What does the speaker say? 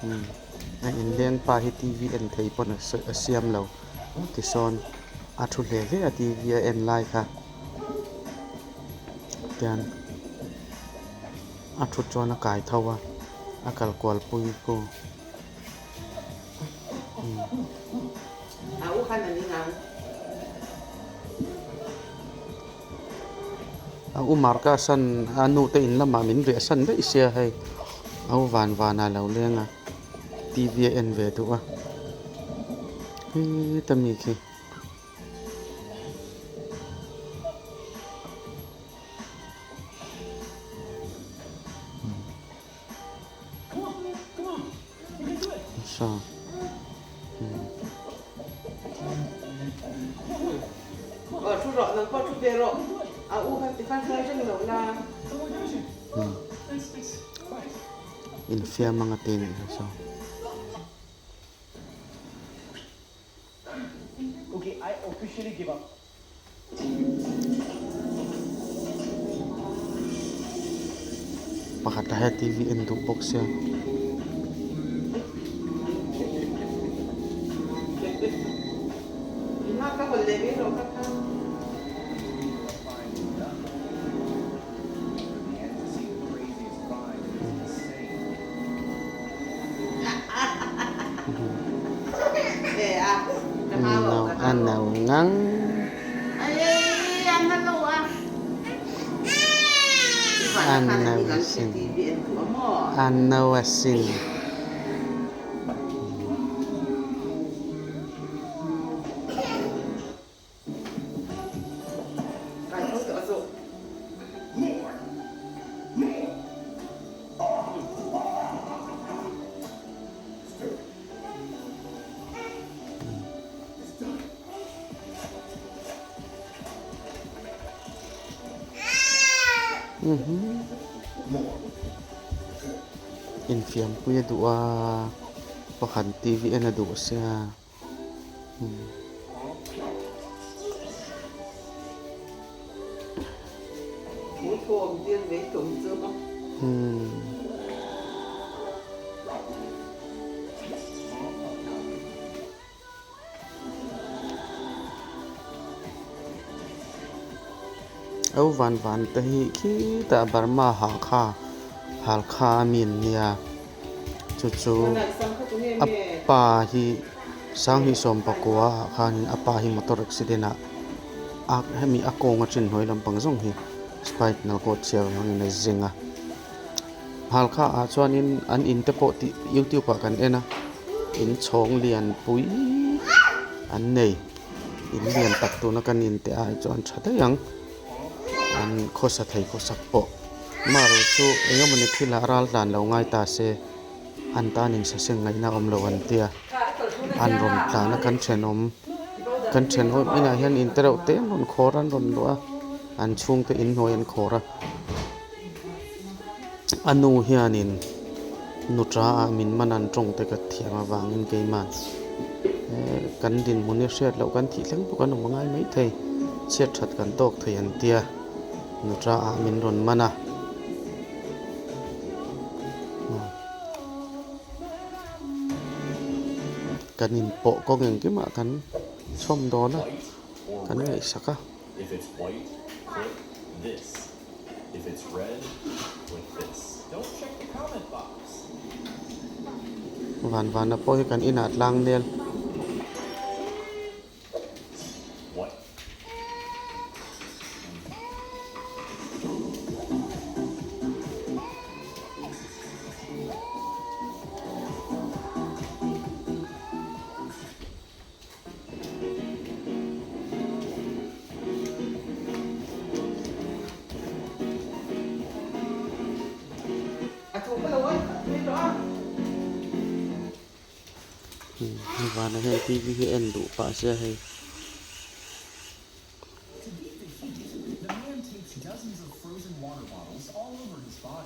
Umm a inleng pa hi t v en thei pawn a siam lo tisawn a thu hle hle a t v a en lai kha tian a thut chuan a kai tho a a kal kual pui khu. A u Marcus an a nu te in lamah min riah san daih sia hei a u van van ah lo leng a T V a en ve duh a heta mi khi. Infiam anga te nih kha saw. Pakhat ah hian TV en duh bawk sia. A no ngang. A no asin. A no asin. Infiampui a duh a, pakhat TV en a duh sia. Au van van te hi khitah Burma Hakha Halkha a mi an nia chu chu a pa hi Sanghnih sawmpakua ah khanin a pa hi motor accident ah a hemi a kawng a chin hnuai lampang zawng hi spinal cord chhiar vangin a zeng a Halkha ah chuanin an in te pawh tih youtube ah kan en a in chhawng lian pui an nei in lian tak tuna kan in te ai chuan tha daih ang an khawsa thei khawsak pawh amaherawh chu eng emawni thil ah ral tlan lo ngai ta se an tan in saseng ngaihna awm lo an tia an rawn tlan a kan thenawm kan thenawm inah hian in te reuh te an rawn khawr a an rawn luah a an chhungte inhnuai an khawr a. A nu hianin nuta ah min man an tawng te ka thiam avangin keimah kan dinhmun hi hriat loh kan thih thleng pawh kan awm a ngai maithei chhiat that kan tawk thei an tia nuta ah min rawn man a. Kan inpawh kawng engkimah kan chhawm dawn a kan ngaihsak a. Van vana pawh hi kan inah tlang nel. Vana hian TV hi en duh pah sia hei.